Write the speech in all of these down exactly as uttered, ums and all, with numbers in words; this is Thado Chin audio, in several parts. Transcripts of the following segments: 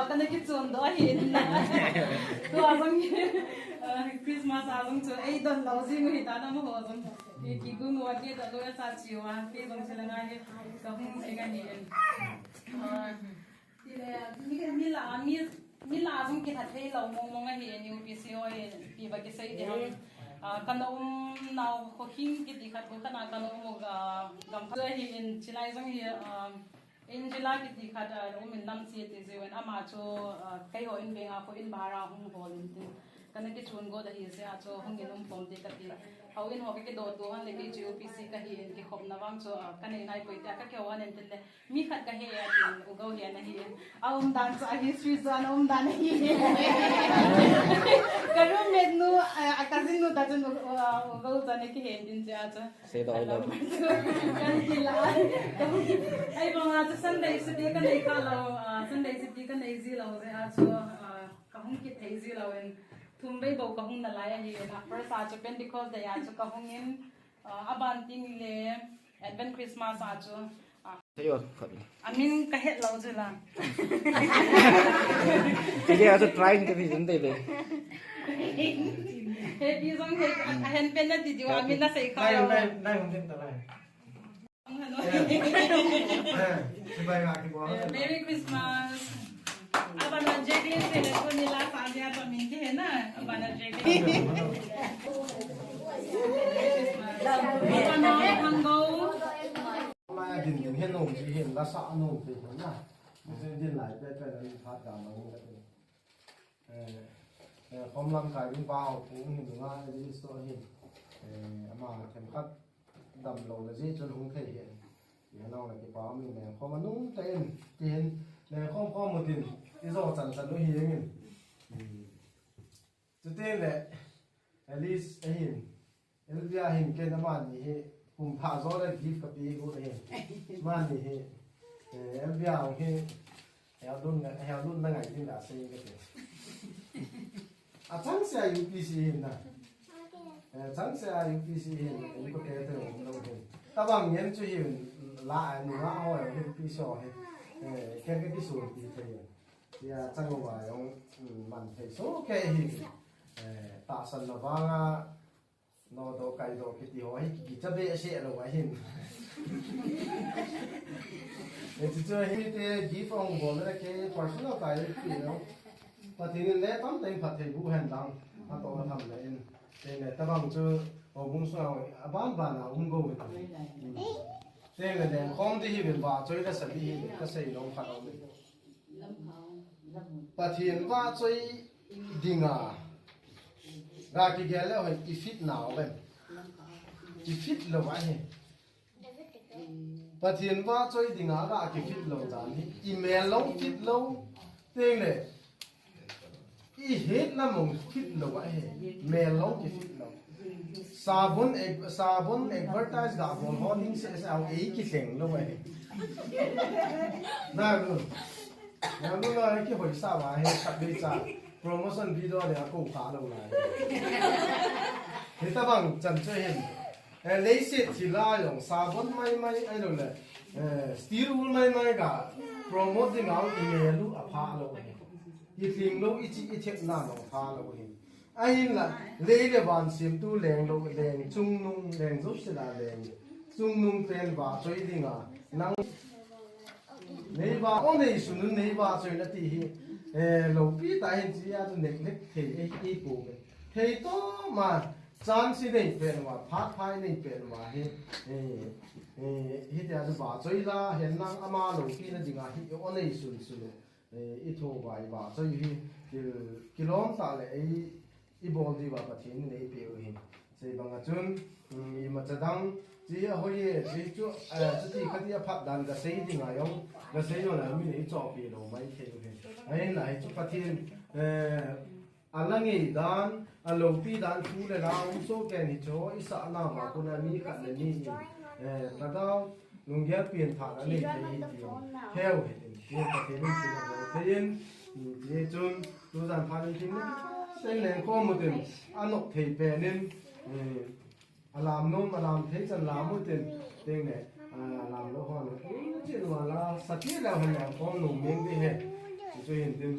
Kana kichon doh ahi. Tua jong, ah, Christmas a jong chu eidon lou jing u hitan amaho jong. Ki, kigu nua ke ta lo sa chiu a, kei jong chu la ngai hi, kahung jing ahi. Ah, tile, mi, mi la, mi, mi la jong kitha thei lou mong mong ahi, U P C ho hi, ipi ba kisei ding ham. Ah, kana umnau Khokhing kiti khat khu kana, kana um u, ah, gam khat ahi in, chulai jong hi, ah, Angela kiti khat, ah, um in Lamchi ati jiu in, ama chu, ah, keiho in veng a khu in bhara hung hol in tin. Kana kichun got ahi jeh a chu hung in um khom te kati. Houin ho kakidoh tu hon le kei chu U P C kahi in kikhopna vang chu, ah, kanei nai poi tia kakihou hon in tin le mi khat kahe a tin U Gou hi ana hi in. A umdan chu a history chu ana umdan ahi. Ka roommate nu, ah, a cousin nu ta chun U, ah, U Gou chu ana kihe in tin jeh a chu. Seidoh ilo. Kan ti la. Ahivanga chu Sunday chuti kanei kha lou, ah, Sunday chuti kanei ji lou jeh a chu, ah, kahung kit thei ji lou in thum vei bou kahung nalai ahi in, ah, first a chu Pentecost day a chu kahung in, ah, aban tin le Advent Christmas a chu, ah, Seiyo, khat. Amin kahet lou chu la. Sige, achu try in kahi jin te le. Happy jong he, ahen pen nati diu, amin nasei kha lou. Nai, nai, nai, hung tin ta lai. Ang ano. Eh, eh, si bai ma ki bo. Eh, Merry Christmas. Abana Jacqueline se le ko ni la sa dia to min ke na. Abana Jacqueline. Abana Thanggo. Mai din din hin nom ji hin la sa nom te na. Din lai pe pe la ni phat da ma ni ka te. Eh, eh, khom lamkai ding pa ho pu hin nga di so hin. Eh, ama themkhat damlou na jeh chun hung thei hi. Ti nau la kipa um in lengkhom anung tah in, tin lengkhom khom u tin, ijo chan chan u hi jeng in. Hmm. Chuti le, Alice ahin, Elvia hin ken amani hi, kum pha jo le gift kape u ahin. Amani hi, eh, Elvia hi, Heolun na, heolun na ngai tin la sei ka te. Achangseh a U P C hin na. Eh, achangseh a U P C hin, U P C te te lo hin. Tabang ngen chu hin la a ni ma ho U P C ho hin. Eh, ken ka kisun pi te hin. Ya chang uva jong, mm, man thei soh kei hin. Eh, tahsan na vanga, Nodoh kaidoh kiti ho hi kicha behseh lou ahin. Hiche chu hi te gift ahung bol le kei personal tai pi lou. Pathen in le tamtah in phatthei boh hen lang. Atoh atham le in. Teng le tabang chu houbung sunga aban ban a um go. Teng le lengkhom di hi vin vahchoi le sa di hi vin kasei lou khat aum. Pathen vahchoi dinga ga kigel le hoi i fit nau ven. I fit lou ahi. Pathen vahchoi dinga ga ki fit lou dan hi. I mel long fit lou. Teng le. I het lam long fit lou ahi. Mel long ki fit lou. Sabon, sabon advertise ga bol ho ding seh seh a ei kilheng lou ahi. Na lu. Na lu la kihoisa va hi khat vei cha. Promotion video le a ko kha lou lai. Hitabang chan chu hin. Eh, leiset thil a jong sabon mai mai ahilou le. Eh, steel wool mai mai ga promote ding a i mel u apha lou ahi. I lhing lou i chi i thep na lou apha lou ahi. Ahinla, lei le van semtu leng lou, leng chungnung, leng jouse la leng chungnung ten vahchoi dinga, nang nei va, o nei sunun nei vahchoi na ti hi, eh, loupi tah hin chi a chu neglect thei, eh, i pu ve. Thei to ma, chance nei pen va, phat phai nei pen va hi, eh, eh, hitia chu vahchoi la, hen nang ama loupi na dinga hi, o nei sun sun. Eh, i thouva, i vahchoi hi, kil-, kilom tah le ei, i bol diuva Pathen in eipeh u hi. Sei banga chun, um, imacha dang, chi ahoi e, chi chu, eh, chuti kati aphat dan gasei dinga jong, gasei jong le min eichohpeh lou mai thei u hi. Ahinla hichu Pathen, eh, ala ngei dan, aloupi dan thu le la um soh pen hichu, i sah nauva kona mi khat le ni in, eh, ka dau, Lunggel pianthahna nei thei hi tin, heu hitin, tin Pathen in thil abol thei in, tin, tin chun, tujan phat in tin, tin lengkhom u tin, anop thei pen in, eh, alam nom, alam thei chan lam u tin, tin le, ah, alam lou hon, eh, chin wala, sati lou hen lengkhom nom meng di he. Chu hin tin.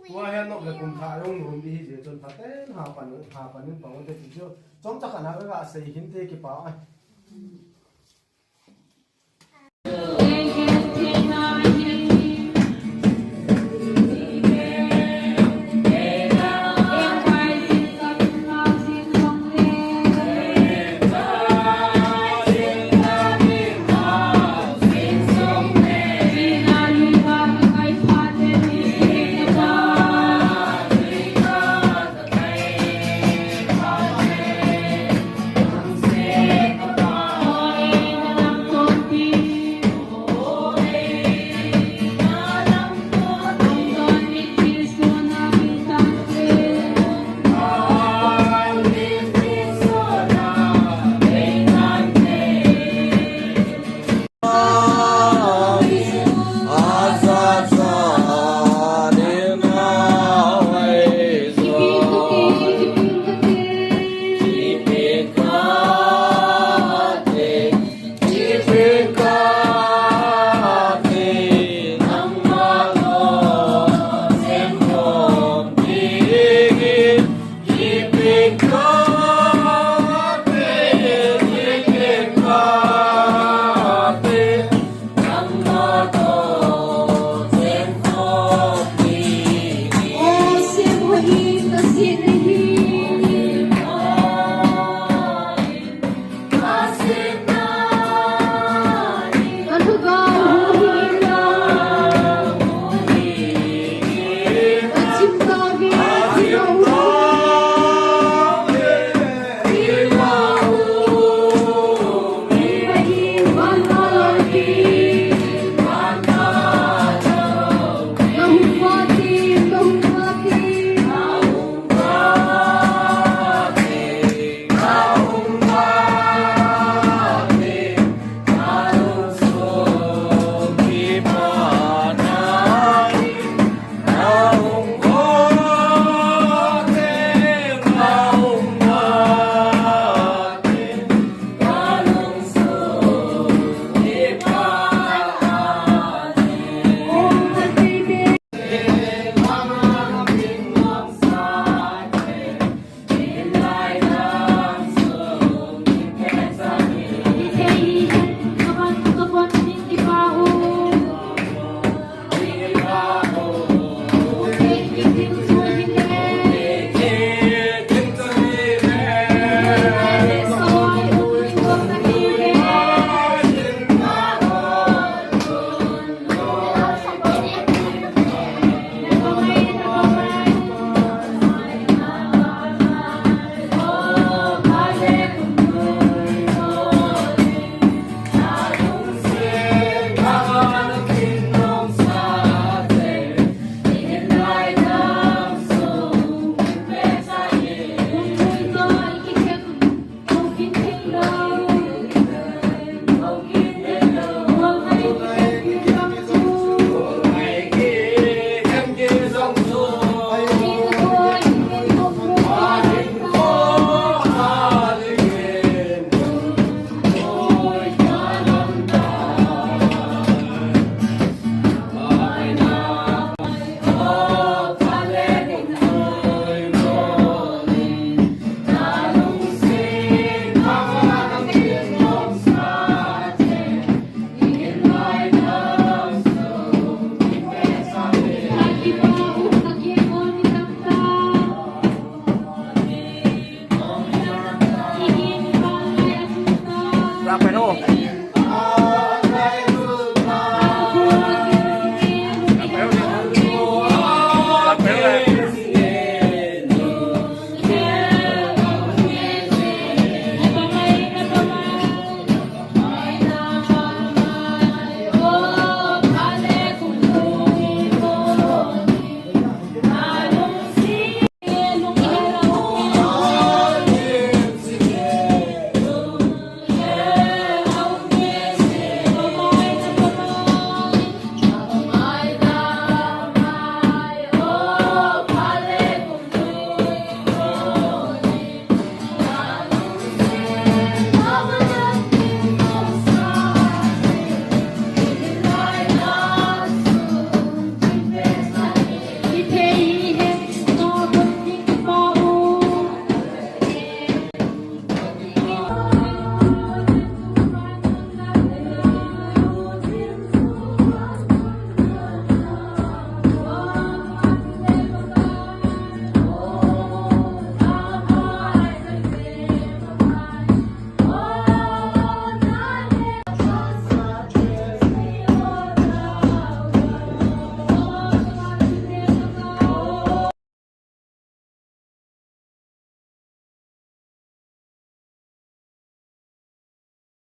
Tua hin nok le kum thah jong rum di hi je chun phaten ha pan, ha pan in pang te chu. Chomcha khat na ka sei hin te kipa ai.